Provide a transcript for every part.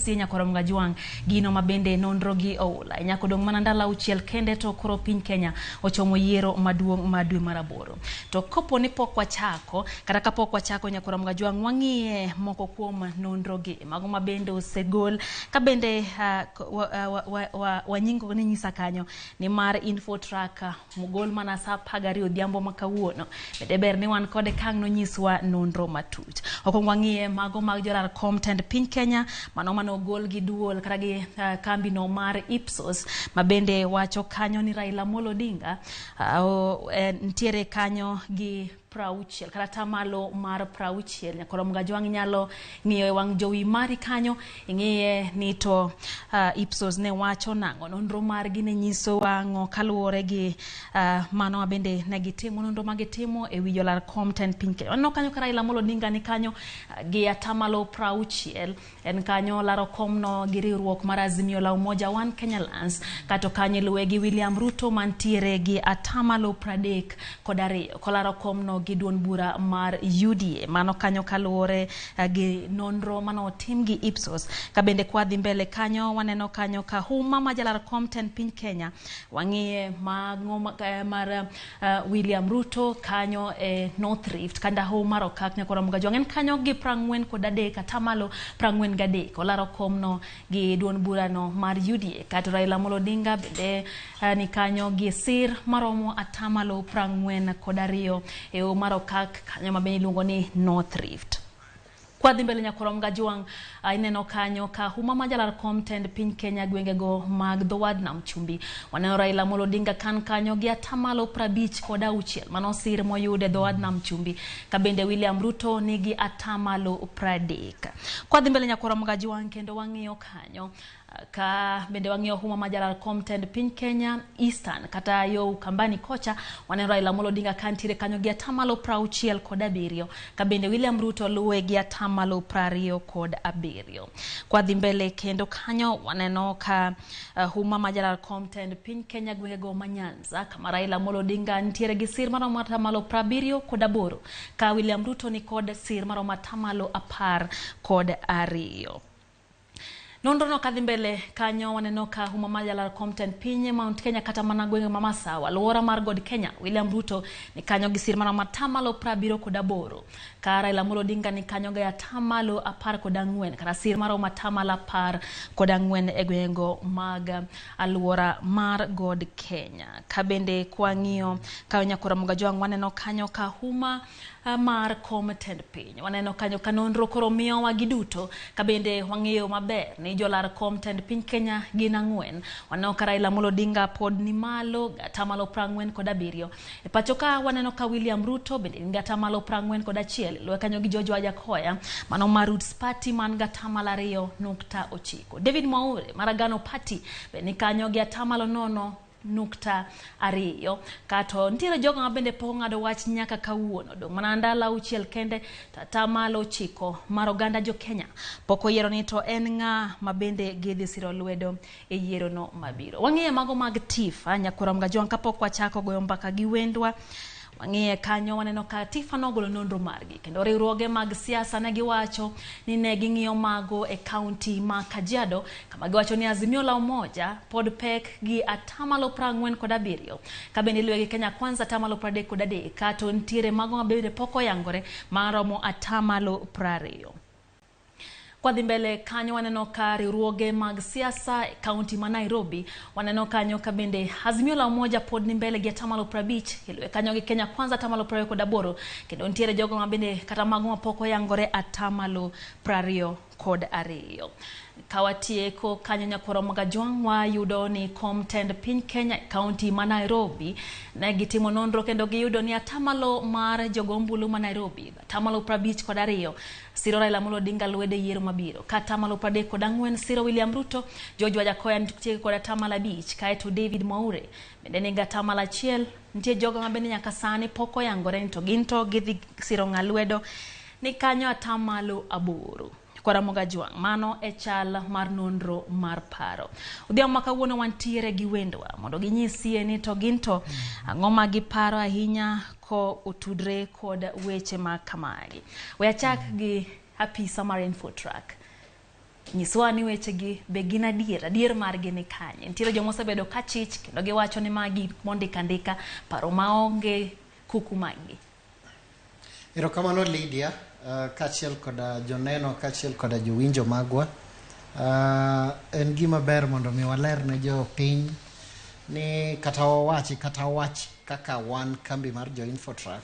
Sie Nyakwar Mgajwang' gino ma bende nonro gi oula. Nyaka odong' mana ndalo auchiel kende to koro piny Kenya ochomo yiero maduong' ma dwe mar aboro. To kopo ni pok wachako, kata kapok wachako Nyakwar Mgajwang' wang'iye moko kuom nonro gi, mago ma bende osegol ka bende wanyingo ni nyisa kanyo ni mar Infotrack mogol mana saa 12 odhiambo ma kawuono. Bende ber ni wan kode kang' nonyiswa nonro matut. Okwongo wang'iye mago mag jolar kom tend piny Kenya, mano mane ogol gi duol kata gi kambi no mar Ipsos, ma bende wacho kanyo ni Raila Amolo Odinga nitiere kanyo gi 60 kata atamalo mar 60. Nyakwar Mgajwang' inyalo ng'iyo e wang' jowi mari kanyo, ing'iye ni to Ipsos ne wacho nang'o, nonro margi ne nyiso wang'o kaluwore gi mano ma bende ne gitimo, nonro ma gitimo e wi jolar kom tend piny Kenya. Waneno kanyo ka Raila Amolo Odinga ni kanyo gi atamalo 60, en kanyo laro komno gi riwruok mar Azimio la Umoja One Kenya Alliance, kato kanyo iluwe gi William Ruto mantiere gi atamalo 32 kolaro komno gi duond bura mar UDA. Mano kanyo kaluwore gi nonro mane otim gi Ipsos. Ka bende kwadhi mbele kanyo waneno kanyo ka huma ma jalar kom tend piny Kenya, wang'iye mar William Ruto kanyo e North Rift kanda hoho mar Okak Nyakwar Mgajwang' en kanyo gi 43 atamalo 43 olaro komno gi duond burano mar UDA. Kato Raila Amolo Odinga bende ni kanyo gi sir maromo atamalo 42 e hoho mar Okak kanyo ma bende iluongo ni North Rift. Kwadhi mbele Nyakwar Mgajwang', ineno kanyo ka huma ma jalar kom tend piny Kenya gwengego mag dho wadh Nam Chumbi. Waneno Raila Amolo Odinga kan kanyo gi atamalo 56, mano sir moyud e dho wadh Nam Chumbi. Ka bende William Ruto nigi atamalo 30. Kwadhi mbele Nyakwar Mgajwang' kendo wang'iyo kanyo ka bende wang'iyo huma ma jalar kom tend piny Kenya Eastern kata yo Ukambani kocha, waneno Raila Amolo Odinga kantiere kanyo gi atamalo 67, ka bende William Ruto luwe gi atamalo 27. Kwadhi mbele kendo kanyo waneno ka huma ma jalar kom tend piny Kenya gwengego ma Nyanza, kama Raila Amolo Odinga nitiere gi sir maromo atamalo 78, ka William Ruto ni kod sir maromo atamalo 12. Nonro no kadhi mbele kanyo waneno ka huma ma jalar kom tend piny Mount Kenya kata mana gwenge ma Masawa, alwora mar God Kenya, William Ruto ni kanyo gi sir maromo atamalo 78, ka Raila Amolo Odinga ni kanyo gi atamalo 14, kata sir maromo atamalo 14 e gwengego mag alwora mar God Kenya. Ka bende kwang'iyo ka Nyakwar Mgajwang' waneno kanyo ka huma mar kom tend piny. Waneno kanyo ka nonro koro miyowa giduto, ka bende wang'eyo maber ni jolar kom tend piny Kenya gin 4. Waneno ka Raila Amolo Odinga pod ni malo gi atamalo 47. E pacho ka waneno ka William Ruto bende nigi atamalo 41, luwe kanyo gi George Wajackoyah mano mar Roots Party man gi atamalo 2.9. David Mwaure mar Agano Party bende ni kanyo gi atamalo 0.2. Kato nitiere jogo ma bende pok ong'ado wach nyaka kawuono, dong' mana ndalo 6 kende to atamalo 9 mar oganda jo Kenya pok oyiero ni to en ng'a ma bende gidhi siro lwedo e yiero no mabiro. Wang'iye mago mag Tifa Nyakwar Mgajwang' kapok wachako goyo mbaka gi wendwa. Wang'iye kanyo waneno ka Tifa nogolo nonro margi kendo riwruoge mag siasa ne giwacho ni ne ging'iyo mago e kaunti ma Kajiado, kama giwacho ni Azimio la Umoja pod pek gi atamalo 47, ka bende iluwe gi Kenya Kwanza atamalo 33, kato nitiere mago ma bende pok oyangore maromo atamalo 20. Kwadhi mbele kanyo waneno ka riwruoge mag siasa e kaunti ma Nairobi, waneno kanyo ka bende Azimio la Umoja pod ni mbele gi atamalo 50, iluwe kanyo gi Kenya Kwanza atamalo 28, kendo nitiere jogo ma bende kata mago ma pok oyangore atamalo 22. Kawatieko kanyo Nyakwar Mgajwang' wayudo ni kom tend piny Kenya e kaunti ma Nairobi ne gitimo nonro kendo giyudo ni atamalo mar jogo ombulu ma Nairobi atamalo 52 siro Raila Amolo Odinga lwedo e yiero mabiro, ka atamalo 34 siro William Ruto, George Wajackoyah nitie kod atamalo 5, kaeto David Mwaure bende nigi atamalo 1. Nitie jogo ma bende nyaka sani pok oyangore ni to gin to gidhi siro ng'a lwedo ni kanyo atamalo 8. Nyakwar Mgajwang', mano e chal mar nonro mar paro. Odhiambo ma kawuono wantiere gi wendwa mondo ginyisie ni to gin to ang'o ma giparo ahinya ko otudre kod weche ma kamagi. We achak gi apisa mar Infotrack. Nyiswa ni wechegi be gin adier, adier margi ni kanye. Nitiere joma osebedo ka chich kendo giwacho ni magi mondik andika paro maonge kuku maggi. Erokamano Lydia, kaachiel koda joneno kaachiel koda jowinjo magwa. En gima ber mondo mi waler ne jopiny ni kata wawachi kata wach kaka wan kambi mar jo Infotrack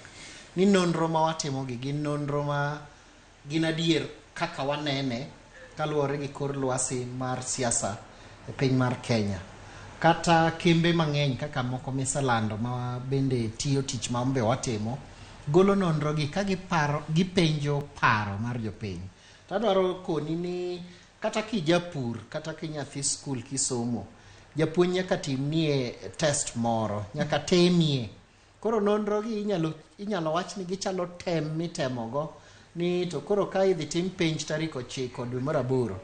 ni nonro ma watimo gi gin nonro ma gin adier kaka wanene kaluwore gi kor lwasi mar siasa e piny mar Kenya. Kata kembe mang'eny kaka moko miselando ma bende tiyo tich ma be watimo, golo nonro gi ka giparo, gipenjo paro mar jopiny. To adwaro koni ni kata kijapur, kata kinyathi skul kisomo, japuonj nyaka timnie test moro, nyaka temie. Koro nonro gi inyalo, inyalo wach ni gichalo tem mitemo go ni to koro ka idhi tim penj tarik 9 dwe mar 8,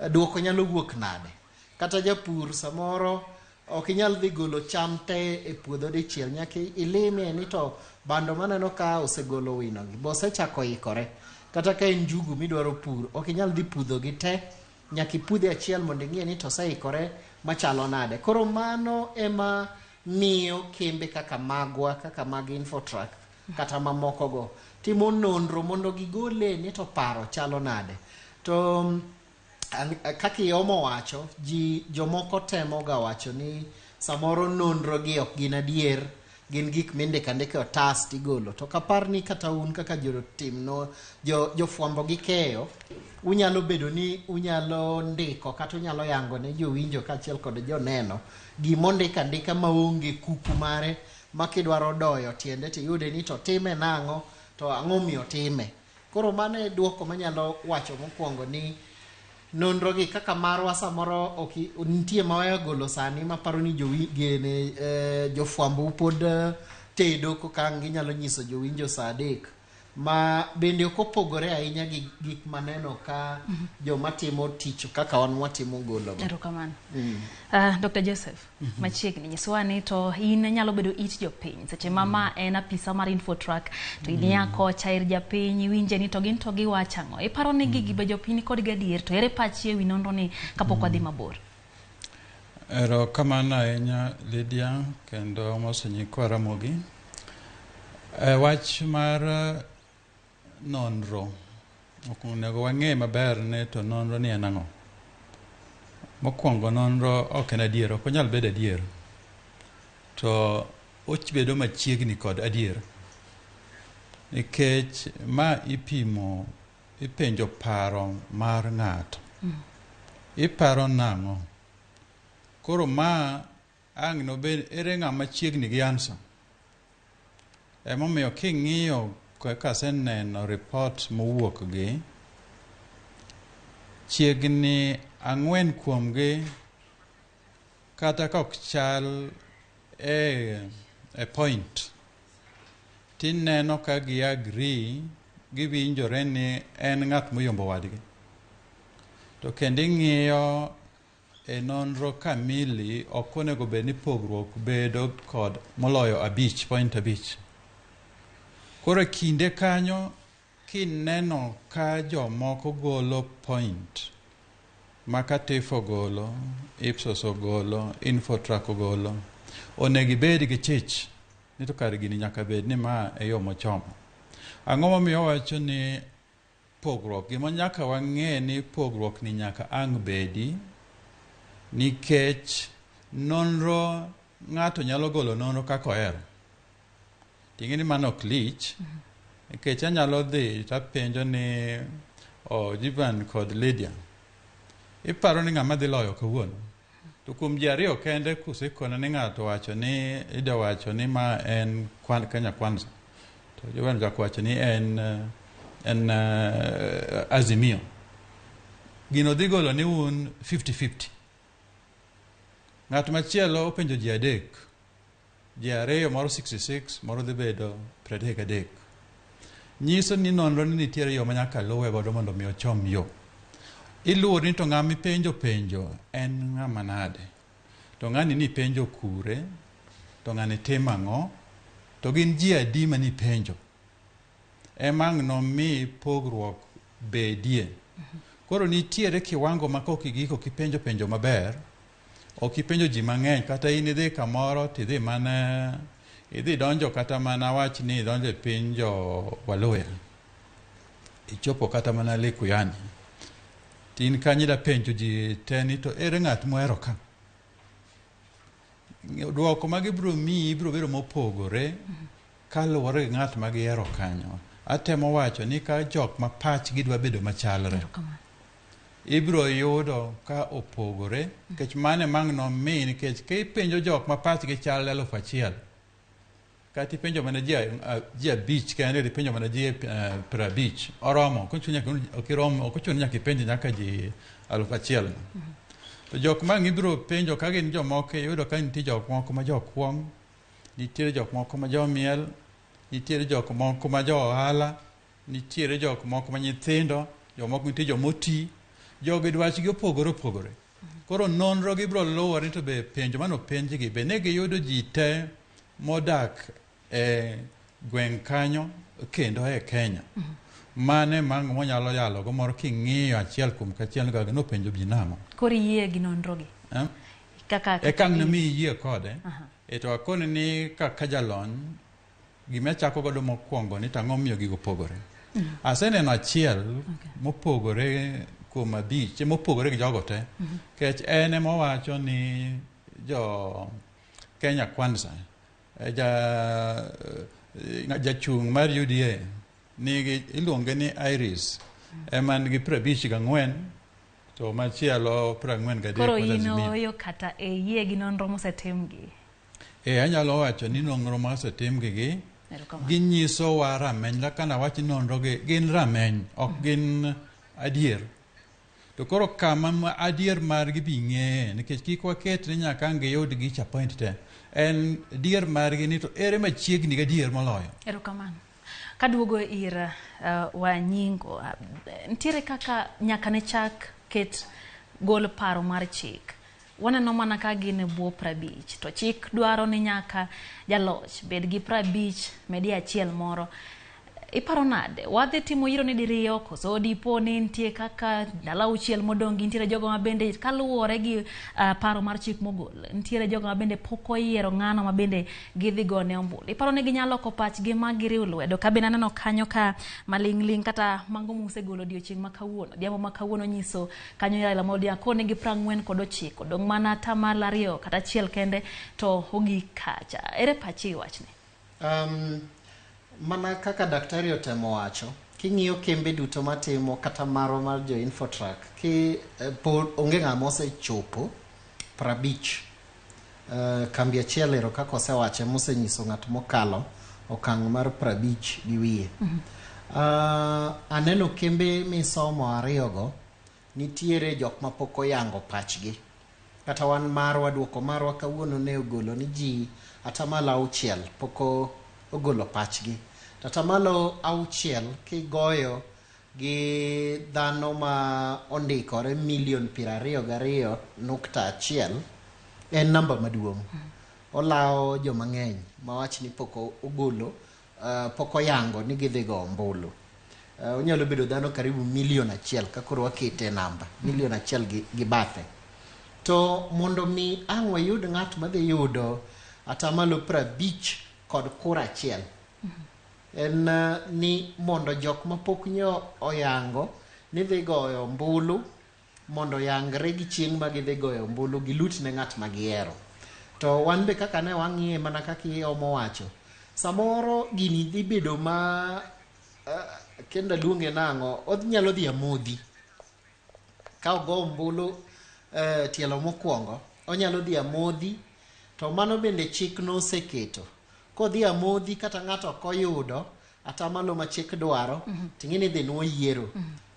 duoko nyalo wuok nade? Kata japur samoro ok inyal dhi golo cham te e puodho dichiel, nyaka ilimie ni to bando maneno ka osegolo wino gi, be osechako ikore. Kata ka en njugu midwaro pur, ok inyal dhi pudho gi te, nyaka ipudhe achiel mondo ing'e ni to oseikore machalo nade. Koro mano ema miyo kembe kaka magwa, kaka mag Infotrack, kata mamoko go, timo nonro mondo gigole ni to paro chalo nade. To kaka Iomo wacho, ji jomoko temo ga wacho ni samoro nonro gi ok gin adier, gin gik mindiko andika e otas tigolo. To kapar ni kata un kaka jotim no, jofwambo gi keyo, unyalo bedo ni unyalo ndiko kata unyalo yango ne jowinjo kaachiel kod joneno gimondik andika maonge kuku mare ma kidwaro doyo tiende tiyude ni to time nang'o, to ang'o miyo time. Koro mano e duoko manyalo wacho mokwongo ni nonro gi kaka marwa samoro ok nitie ma waya golo sani maparo ni gene jofwambo pod tedo koka ang' ginyalo nyiso jowinjo saa 3 ma bende ok opogore ahinya gi gik maneno ka joma timo tich kaka wan watimo golo go. Erokamano. Dr. Joseph, machiegni nyiswa ni to in nyalo bedo it jopiny seche ma ma en apisa mar Infotrack to in ya kocha ir japiny iwinje ni to gin to giwacho ang'o. Iparo ni gigi be jopiny ni kod gadier to ere pachi ewi nonro ni kapok wadhi mabor? Erokamano ahinya Lydia, kendo amoso nyikwa Ramogi. Wach mar nonro, onego wang'e maber ni to nonro ni en ang'o. Mokwongo nonro ok en adier, ok onyal bedo adier. To obedo machiegni kod adier. Nikech ma ipimo, ipenjo paro mar ng'ato. Iparo nang'o? Koro ma ang' nobed, ere ng'ama chiegni gi answer? Emomiyo king'iyo kaka aseneno report mowuok gi, chiegni 4 kuomgi kata ka ok chal e point, tineno ka gi agree, giwinjore ni en ng'at moyombo wadgi. To kendo ing'iyo e nonro kamili, ok onego bed ni pogruok bedo kod moloyo 5.5. Koro e kinde kanyo kineno ka jomoko golo point ma ka TIFF ogolo, Ipsos ogolo, Infotrack ogolo, onego ibed gi chich ni to kar gini nyaka bed ni ma e yo mochomo. Ang'o momiyo wawacho ni pogruok? Gima nyaka wang'e ni pogruok ni nyaka ang' bedi, nikech nonro ng'ato nyalo golo nonro kaka ohero. Ting'e ni mano ok lich, nikech anyalo dhi tapenjo ni Jivan kod Lydia, iparo ni ng'ama dhi loyo kawuono? To kuom ji ariyo kende kusekona ni ng'ato wacho ni Lydia wacho ni ma en Kenya Kwanza, to Jivan chako wacho ni en Azimio. Gino dhi golo ni un 50-50. Ng'at machielo openjo ji 3, ji 2 moro 66, moro dhi bedo 33. Nyiso ni nonro ni nitiere yo ma nyaka luwe godo mondo mi ochom yo. Iluwo ni to ng'ama ipenjo penjo en ng'ama nade? To ng'ani ni penjo kure? To ng'ani timo ang'o? To gin ji adi mani penjo? Ema ang' nomi pogruok bedie. Koro nitiere kiwango ma kok igiko kipenjo penjo maber, ok ipenjo ji mang'eny, kata in idhi kamoro tidhi mana idhi donjo kata mana wach ni idonjo e piny jo Waluya, ichopo kata mana Likuyani, to in kanyo ida penjo ji te ni to ere ng'at mohero ka? Duoko ma gibiro miyi biro bedo mopogore kaluwore gi ng'at ma gihero kanyo. Atemo wacho ni ka jok ma pachgi dwa bedo machalre, ibiro yudo ka opogore, nikech mano ema ang' nomi, nikech kipenjo jok ma pachgi chalre 1000, kata ipenjo mana ji 5 kende, ipenjo mana ji 50, oromo. Ok ochuno nyaka ipenj nyaka ji 1000. To jok ma ang' ibiro penjo ka gin jomoko, iyudo ka nitie jok moko ma jokuong', nitiere jok moko ma jomiel, nitiere jok moko ma jo ohala, nitiere jok moko ma nyithindo, jomoko nitie jomoti. Jogi dwachgi opogore opogore. Koro nonro gi biro luwore ni to be penjo mane openjgi be ne giyudo ji te modak e gweng' kanyo kendo e Kenya. Mane ma ang' wanyalo yalo go moro king'iyo achiel kuom kachiel ga nopenjo ji nang'o. Koro iyie gi nonro gi? Eh? Kaka Eka ang' nomi iyie kode. E to akoni ni kaka jalony, gima achako godo mokwongo ni to ang'o miyo gigo opogore. Aseneno achiel mopogore kuom 5, mopogore gi jogo te. Nikech en ema owacho ni jo Kenya Kwanza, jachung' mar UDA nigi iluonge ni Iris, ema nigi 54 to machielo 43. Koro in oyo kata e yie gi nonro mosetimgi? Anyalo wacho ni nonro mosetimgi gi ginyisowa rameny, kaka nawach ni nonro gi gin rameny, ok gin adier. To koro kama adier margi bi ng'eye, nikech kik waket ni nyaka ang' giyud gicha point te. En adier margi ni to ere machiegni gi adier moloyo. Erokamano. Kaduogo ir Wanyingo, nitiere kaka nyaka ne chak ket gol paro mar chik. Waneno mana ka gin e bwo 50, to chik dwaro ni nyaka jaloch bed gi 50 medi achiel moro. Iparo nade? Wadhi timo yiero ni diriyo koso dipo ni nitie kaka ndalo 6 modong', nitiere jogo ma bende kaluwore gi paro mar chik mogol, nitiere jogo ma bende pok oyiero ng'ano ma bende gidhi gone ombulu. Iparo ni ginyalo loko pachgi ma giriw lwedo? Ka bende aneno kanyo ka maling'ling' kata mago musegolo odiochieng' ma kawuono, odhiambo ma kawuono nyiso kanyo Raila Amolo Odinga kone gi 49, dong' mana 2% kata 1 kende to ogik kacha. Ere pachi wachni? Mana kaka daktari otemo wacho, king'iyo kembe duto matimo kata marwa mar jo Infotrack, ki onge ng'ama osechopo 50. Kambi achiel ero kaka osewache mosenyiso ng'at mokalo okang' mar 50 gi wiye. Aneno kembe misomo ariyogo, nitiere jok mapok oyango pachgi. Kata wan marwa, duoko marwa kawuono ne ogolo ni ji 6% pok ogolo pachgi. To 6% kigoyo gi dhano ma ondikore milion 22.1 en namba maduong'. Olawo joma ng'eny mawach ni pok ogolo, pok oyango ni gidhi go ombulu. Onyalo bedo dhano karibu milion 1 ka koro wakete e namba, milion 1 gi bathe. To mondo mi ang' wayud ng'at madhi yudo 50% kod kura 1, en ni mondo jok mapok nyo oyango ni dhi goyo ombulu mondo oyangre gi chieng' ma gidhi goyo ombulu gilut ne ng'at ma gihero. To wan be kaka ne wang'iye mana kaka iomo wacho, samoro gini dhi bedo ma kendo aluonge nang'o, onyalo dhi amodhi. Ka ogo ombulu tielo mokwongo, onyalo dhi amodhi, to mano bende chik noseketo. Kodhi amodhi kata ng'ato ok oyudo atamalo ma chik dwaro, ting'e ni idhi nuo yiero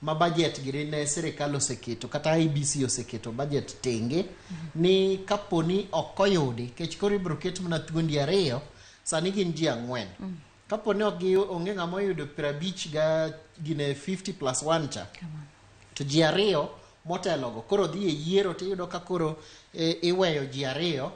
ma budget giri ne sirikal oseketo kata IEBC oseketo budget tenge ni kaponi ok oyudi, kech koro ibiro ket mana thuondi 2, sani gin ji 4. Kaponi ok gi onge ng'ama oyudo 50 ga gine 50 plus 1 cha, to ji 2 motelogo koro dhi e yiero, tiyudo ka koro iweyo ji 2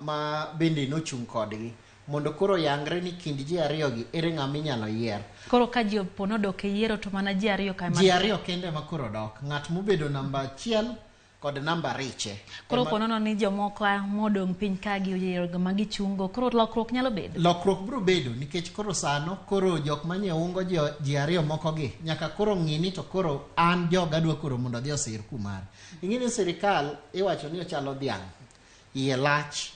ma bende nochung' kodgi. Mondo koro yangre ni kind ji ariyogi ere ng'ama inyalo yier. Koro ka ji opo nodok e yiero to mana ji ariyo ka ema Ji ariyo kende ema koro dok. Ng'at mobedo namba achiel kod namba ariche. Koro po nono ni jomoko modong' piny ka gi oyiero gima gichungo, koro lokruok nyalo bedo? Lokruok biro bedo nikech koro sano koro jok manye ungo ji ariyo moko gi nyaka koro ng'i ni to koro an joga adwa koro mondo odhi osir kumare. Ing'e ni sirikal iwacho ni ochalo dhiang', iye lach.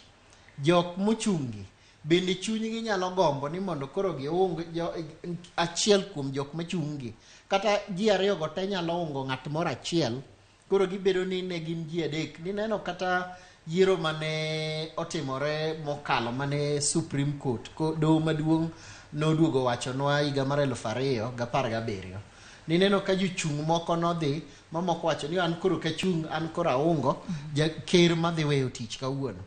Jok mochung'gi bende chunygi nyalo gombo ni mondo koro giung achiel kuom jok machung'gi. Kata ji ariyogo te nyalo ungo ng'at moro achiel, koro gibedo ni ne gin ji adek. Nineno kata yiero mane otimore mokalo mane Supreme Court, doho maduong' noduogo wachonwa higa mar 2017. Nineno ka jochung' moko nodhi, mamoko wacho ni an koro kachung', an koro aungo ker madhi weyo tich kawuono.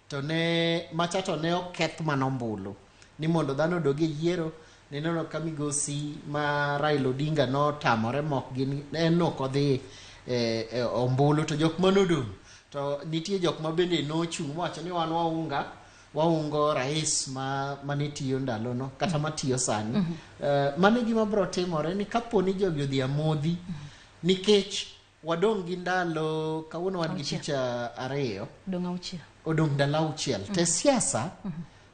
To ne macha to ne oketh mana ombulu ni mondo dhano odog e yiero. Nineno ka migosi ma Raila Odinga notamore mok gin en ok odhi e ombulu to jok manodong' to nitie jok ma bende nochung' mowacho ni wan waunga waungo rais ma mane tiyo ndalono kata matiyo sani. Mano e gima biro timore ni kapo ni jogi odhi amodhi nikech wadong' gi ndalo kawuono wan gi tich ariyo Odong' auchiel. Odong' ndalo auchiel. To e siasa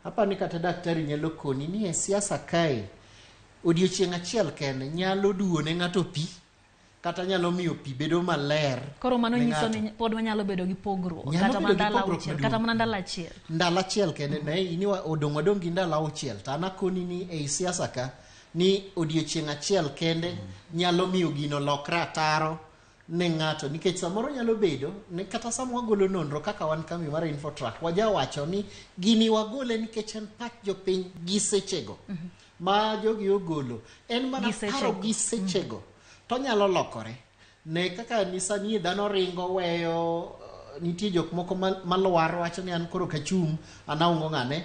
aparo ni kata daktari nyalo koni ni e siasa kae odiochieng' achiel kende nyalo duwo ne ng'ato pi kata nyalo miyo pi bedo maler. Koro mano nyiso ni pod wanyalo bedo gi pogruok kata mana ndalo auchiel, kata mana ndalo achiel. Ndalo achiel kende ne ini odong' wadong' gi ndalo auchiel to an akoni ni ei siasa ka ni odiochieng' achiel kende nyalo miyo gino lokre ataro ne ng'ato nikech samoro nyalo bedo ni kata sama wagolo nonro kaka wan kambi mar Infotrack wajawacho ni gini wagole nikech en pach jopiny gi sechego ma jogi ogolo en mana paro gi sechego to nyalo lokore ne kaka ni sani dhano ringo weyo nitie jok moko malwar wacho ni an koro kachung' an aungo ng'ane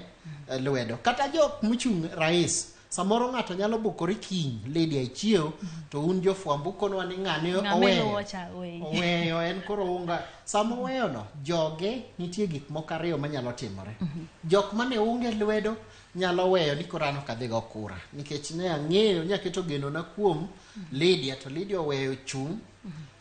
lwedo kata jok mochung' rais samoro ng'ato nyalo bukore kiny Lydia ichiew to un jofwambo ukonwa ni ng'ane oweyo oweyo en koro unga sama oweyo no joge nitie gik moko ariyo manyalo timore. Jok mane unge lwedo nyalo weyo ni koro an ok adhi go kura nikech ne ang'eyo ni aketo genona kuom Lydia to Lydia oweyo chung'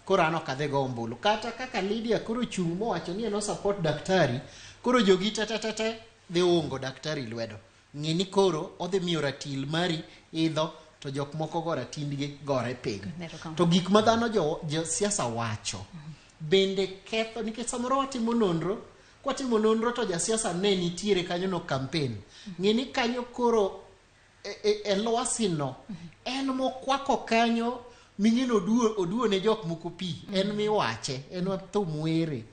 koro an ok adhi go ombulu. Kata kaka Lydia koro chung' mowacho ni en o support daktari koro jogi te te te te dhi ungo daktari lwedo. Ng'e ni koro odhi miyo ratil mari idho to jok moko go ratindgi gore piny. To gik ma dhano jo, jo siasa wacho bende ketho nikech samoro watimo nonro kwatimo nonro to jasiasa ne nitiere kanyo no campaign. Ng'e ni kanyo koro e lwasi no en mokwako kanyo ming'eno oduo ne jok moko pi en miwache en thum were.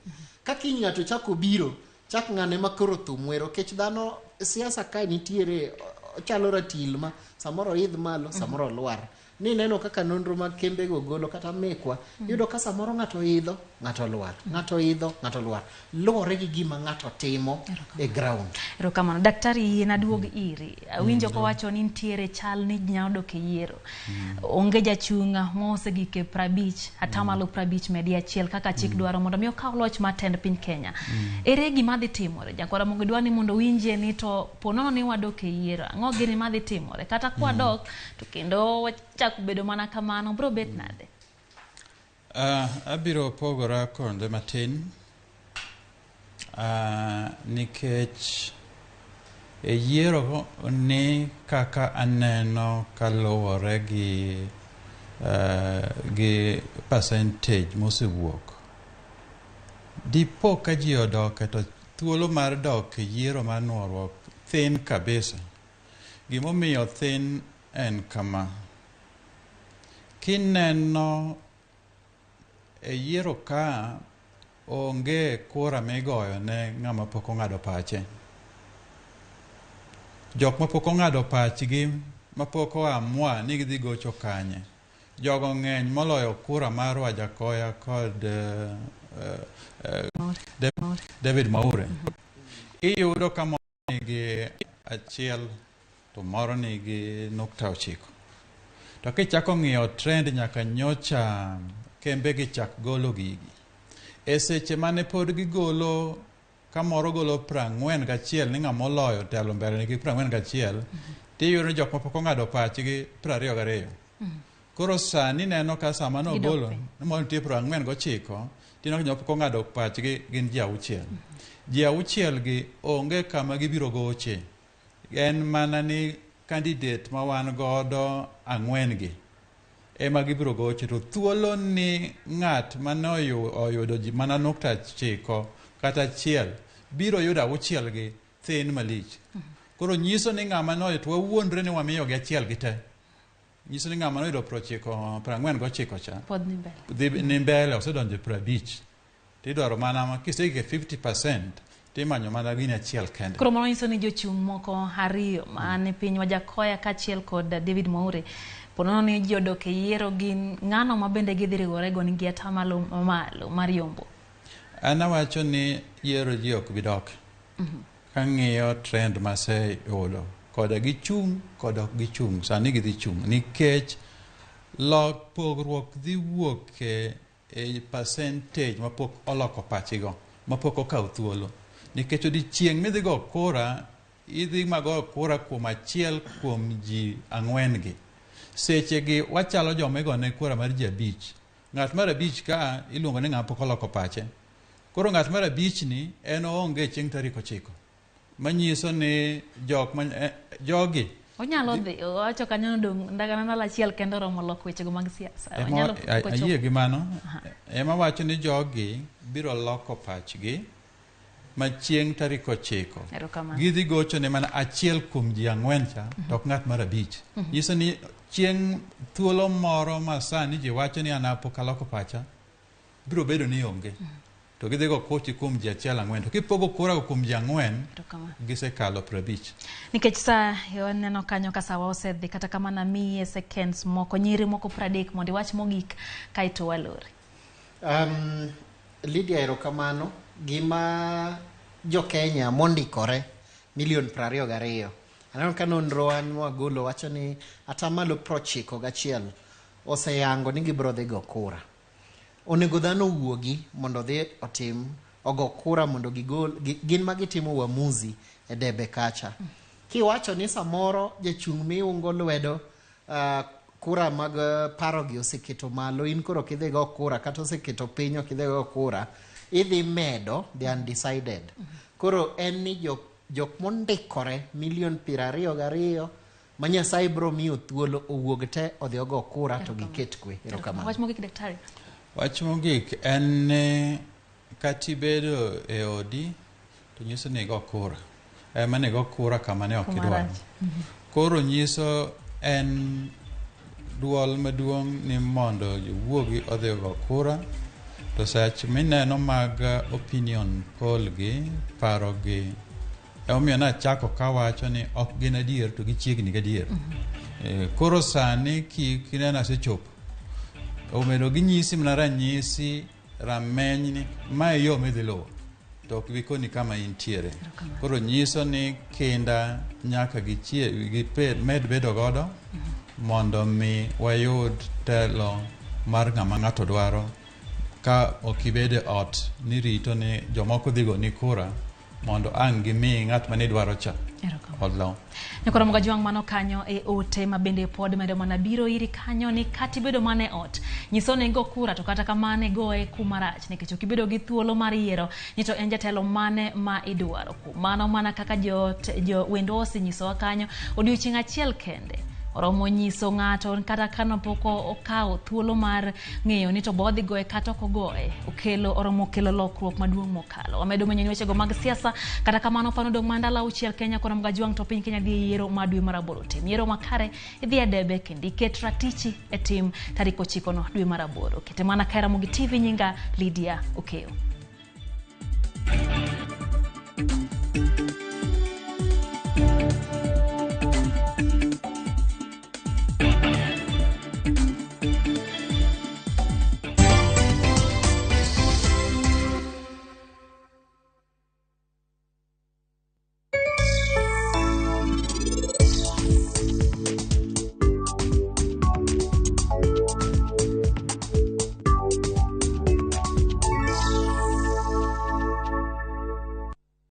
Ka kiny ng'ato chako biro chak ng'ane ma koro thum wero kech dhano siasa kae nitiere ochalo ratil ma samoro oidh malo samoro olwar. Ni neno kaka nonro mag kembego golo kata mekwa yudo ka samoro ng'ato idho ng'ato lwar ng'ato idho ng'ato lwar luwore gi gima ng'ato timo e ground. Erokamano. Daktari yie naduog iri. Awinjo kowacho ni nitiere chal ni nyalo dok e yiero. Onge jachung' mosegik e 50, atamalo 50 medi achiel kaka chik dwaro mondo mi okaw loch mar tend piny Kenya. Ere gima dhi timore? Jakwara Mogo dwa ni mondo winje ni to po nono ni wadok e yiero. Ang'o gini madhi timore? Kata kwadok to kendo wachak bedo mana kamano, bro bet nade? Abiro pogora kode matin nikech e yiero ni kaka aneno kaluwore gi percentage mosewuok dipo ka ji odoke to thuolo mar dok e yiero mar nuoruok thin kabisa. Gimomiyo thin en kama. Kineno e yiero ka onge kura migoyo ne ng'ama pok ong'ado pache. Jok mapok ong'ado pachgi mapok oamua ni gidhi gocho kanye. Jogo ng'eny moloyo kura mar Wajakoya kod David Mwaure. Iyudo ka moro nigi achiel to moro nigi nukta ochiko. To kichako ng'iyo trend nyaka nyocha kembe gi chak golo gigi. E seche mane pod gigolo ka moro golo 41 ni ng'ama oloyo telo mbele nigi 41, tiyudo ni jok mapok ong'ado pachgi 22. Koro sani neno ka sama nogolo ni moro nitie 49, tineno ka joma pok ong'ado pachgi gin ji 6. Ji 6 gi onge kama gibiro goche. En mana ni candidate ma wan godo 4 gi ema gibiro goche, to thuolo ni ng'at mane oyudo ji mana 9 kata 1 biro yudo 6 gi thin malich. Koro nyiso ni ng'ama noyudo to wawuondre ni wamiyogi 1 gi te. Nyiso ni ng'ama noyudo 90 49 cha pod ni mbele. Dhi ni mbele, osedonjo e 50. Tidwaro mana kisegik e 50% timanyo mana gini 1 kende. Koro mano nyiso ni jochung' moko 2 man e piny Wajakoya kaachiel kod David Mwaure, ponono ni ji odok e yiero, gin ng'ano ma bende gidhi riworego nigi atamalo malo mar yombo? An awacho ni yiero ji ok bi dok. Kang'iyo trend maseyudo, koda gichung' koda ok gichung', sani gidhi chung' nikech lok pogruok dhi wuok e percentage mapok oloko pachigo, mapok okawo thuolo. Nikech odiechieng' midhi go kura, idhi mago kura kuom 1 kuom ji 4 gi. Seche gi wachalo joma igone kura mar ji 5. Ng'at mar 5 ka iluongo ni ng'ama pok oloko pache. Koro ng'at mar 5 ni en oonge chieng' tarik 9. Manyiso ni jok ma, jogi onyalo dhi owacho kanyo nodong' ndagana ndalo 1 kende oromo loko wechego mag siasa. Onyalo kochopo. Ayie gi mano. Ema wacho ni jogi biro loko pachgi ma chieng' tarik 9. Erokamano. Gidhi gocho ne mana 1 kuom ji 4 cha, to ok ng'at mar 5. Nyiso ni chieng' thuolo moro ma sani ji wacho ni an pok aloko pacha, biro bedo ni onge. To gidhi go kochi kuom ji 1 4. To kipogo kura kuom ji 4, gisekalo 50. Nikech sa waneno kanyo ka sawa osedhi, kata kamano amiye seconds moko, nyiri moko 30 mondo iwach mogik kaeto walori. Lydia, erokamano. Gima jo Kenya mondikore milion 22. Aneno ka nonro an mwagolo wacho ni atamalo 91 oseyango ni gibiro dhi go kura. Onego dhano owuogi mondo odhi otim ogo kura mondo gigol gin ma gitimo uamuzi e debe kacha. Kiwacho ni samoro jachung' miungo lwedo kura mag parogi oseketo malo, in koro ok idhi go kura, kata oseketo piny ok idhi go kura, idhi medo the undecided. Koro en ni jok mondikore milion 22 ma Nyasaye biro miyo thuolo owuog te odhi ogo kura to giket kwe. Erokamano. Wach mogik, daktari. Wach mogik en ni kata ibedo e odi to nyiso ni igo kura. Ema ni igo kura kama ne ok idwaro. Koro nyiso en duol maduong' ni mondo jowuogi odhi ogo kura. To sach mineno mag opinion poll gi, paro gi, emomiyo nachako kawacho ni ok gin adier to gichiegni gadier. Koro sani kineno asechopo, omedo ginyisi mana ranyisi rameny ni mae yo midhi luwo, to ok bikoni kama intiere. Koro nyiso ni kinda nyaka med bedo godo mondo mi wayud telo mar ng'ama ng'ato dwaro. Ka ok ibedo e ot ni rito ni jomoko dhi goni kura mondo ang' gimi ng'at mane idwaro cha olo. Nyakoro Mogajwang' mano kanyo e ote ma bende pod medo mana biro iri kanyo ni kata ibedo mana e ot, nyiso ni igo kura to kata kamano igoye kuma rach nikech ok ibedo gi thuolo mar yiero ni to en jatelo mane ma idwaro. Kuom mano mana kaka jo wendwa osenyisowa kanyo, odiochieng' achiel kende oromo nyiso ng'ato kata kano pok okawo thuolo mar ng'eyo ni to bo odhi goye kata ok ogoye, oromo kelo lokruok maduong' mokalo. Wamedo menyo ni wechego mag siasa, kata kamano pano dong' mana ndalo 6 Kenya kod Mogajwang' to piny Kenya dhi e yiero ma dwe mar 8. Tim yiero makare, idhi e debe kendo iket ratichi e tim tarik 9 no dwe mar 8. Kete mana ka Ramogi TV, nyinga Lydia Okeyo.